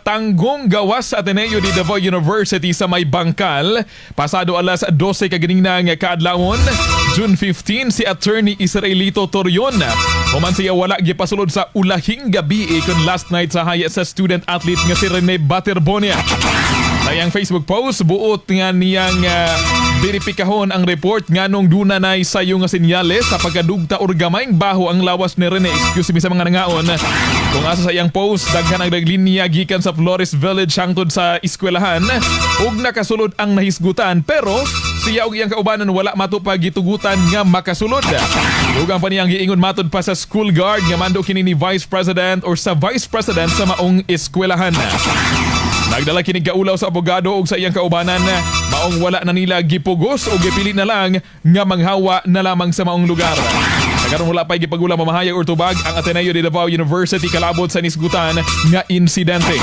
Tanggong gawas sa Ateneo de Davao University sa may Bangkal. Pasado alas 12 kaganinang kaadlawon, June 15, si Attorney Israelito Torion. Human siya wala gipasulod sa ulahing gabi kon last night sa haya sa student athlete nga si Rene Baterbonia. Sa iyang Facebook post, buot nga niyang beripikahon ang report nganong duna nay sayo nga senyales sa pagkadugta or gamayng baho ang lawas ni Rene. Excuse me sa mga nangaon. Kung asa sa iyang post, daghan ang naglinya gikan sa Flores Village hangtod sa eskwelahan ug nakasulod ang nahisgutan, pero siya ug iyang kaubanan wala matupag gitugutan nga makasulod. Dugang pa niyang giingon, matod pa sa school guard nga mando kini ni Vice President or sa Vice President sa maong eskwelahan. Nagdala kini kaulaw sa abogado ug sa iyang kaubanan, maong wala na nila gipugos o gipili na lang nga manghawa na lamang sa maong lugar. Nakaron wala pa'y gipagula, mamahayag or tubag ang Ateneo de Davao University kalabot sa nisgutan nga insidente.